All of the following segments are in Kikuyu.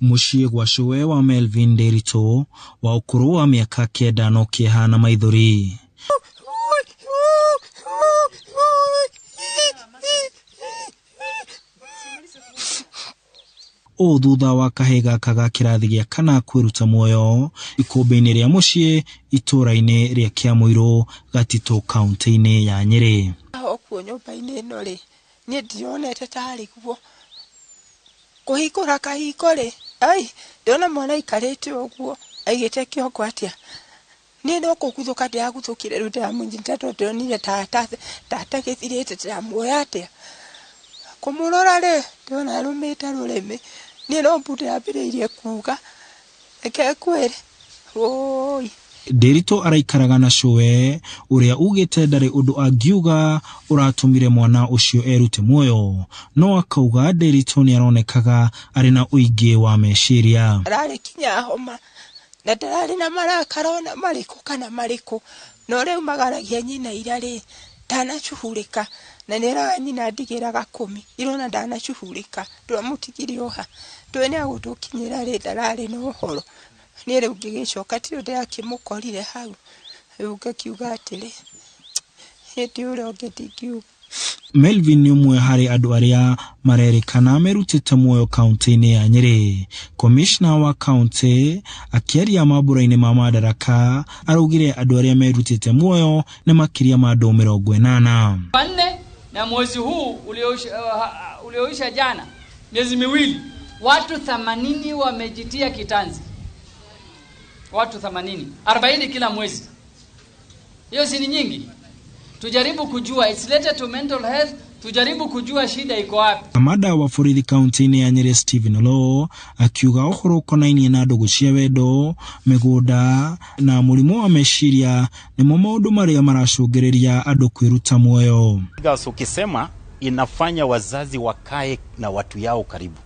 Mũciĩ gwa cũwe wa Melvin Nderitu wa ũkũrũ wa mĩaka 9 no kĩeha na maithori. Ũũ thutha wa kahĩĩ gaka ga kĩrathi gĩa kana kwĩruta muoyo ikũmbĩ-inĩ rĩa mũciĩ itũũra-inĩ rĩa Kĩamũirũ, Gatitũ, kaũntĩ-inĩ ya Nyĩrĩ. Okuo nyũmba-inĩ ĩno rĩ, niĩ ndionete tarĩ guo. Kũhingũra kahingo rĩ, ai, ndĩrona mwana aikarĩte ũguo aigĩte kĩongo atĩa. Niĩ no kũguthũka ndĩraguthũkire rĩu ndĩramũnyita tondũ ndĩronire ta atagĩthirĩte ndĩramuoya atĩa. Kũmũrora rĩ, ndĩrona arũmĩte rũrĩmĩ. Niĩ no mbu ndĩrambĩrĩirie kuga, reke ngwĩre, wũi. Nderitu araikaraga na cũwe ũrĩa ugĩte ndarĩ ũndũ angiuga ũratũmire mwana ũcio erute muoyo, no akauga Nderitu nĩaronekaga arĩ na ũingĩ wa meciria. Ararĩ kinya homa na ndararĩ na marakara ona marĩkũ kana marĩkũ, no rĩu magaragia nyina ira rĩ, ndanacuhurĩka, na nĩeraga nyina ndigĩraga kũmi, irona ndanacuhurĩka, ndwamũtigire oha, ndũĩ nĩagũtũkinyĩra rĩ, ndararĩ na ũhoro. Niĩ rĩu ngĩgĩcoka ti ũndũ ndĩrakĩmũkorire hau, rĩu ngakiuga atĩrĩ, hĩndĩ ũrĩa ũngĩ ndingiuga. Melvin nĩ ũmwe harĩ andũ arĩa marerĩkana merutĩte muoyo kaũntĩ-inĩ ya Nyĩrĩ. Komishna wa kaũntĩ akĩaria mambũra-inĩ ma Madaraka araugire andũ arĩa merutĩte muoyo nĩ makĩria ma andũ 80. 4 na mwezi huu ulioisha jana, miezi miwili, watu 80 wamejitia kitanzi. Watu 80, 40 kila mwezi. Hiyo si ni nyingi? Tujaribu kujua, it's related to mental health, tujaribu kujua shida iko wapi. Kamanda wa borithi kaunti-inĩ ya Nyĩrĩ Stephen Oloo akiuga ũhoro ũkonainie na ndũgũ cia wendo, mĩgũnda na mũrimũ wa meciria nĩmo maũndũ marĩa maracũngĩrĩria andũ kwĩruta muoyo. Ukisema inafanya wazazi wakae na watu yao karibu.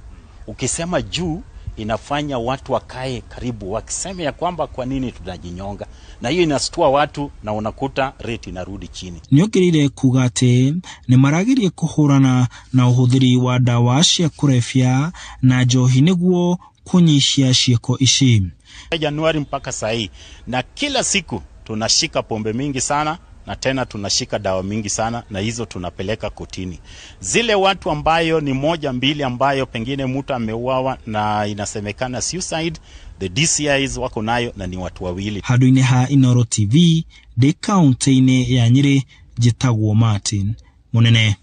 Ukisema juu inafanya watu wakae karibu, wakisema ya kwamba kwa nini tunajinyonga, na hiyo inastua watu na unakuta rate inarudi chini. Nĩongereire kuga atĩ nĩ marageria kũhũrana na ũhũthĩri wa ndawa cia kũrebia na njohi nĩguo kũnyihia ciĩko ici. Januari mpaka saa hii, na kila siku tunashika pombe mingi sana na tena tunashika dawa mingi sana, na hizo tunapeleka kotini. Zile watu ambayo ni moja mbili ambayo pengine mtu ameuawa na inasemekana suicide, the DCIs wako nayo na ni watu wawili. Handũ-inĩ ha Inooro TV ndĩ kaunti-inĩ ya Nyĩrĩ, njĩtagwo Martin Munene.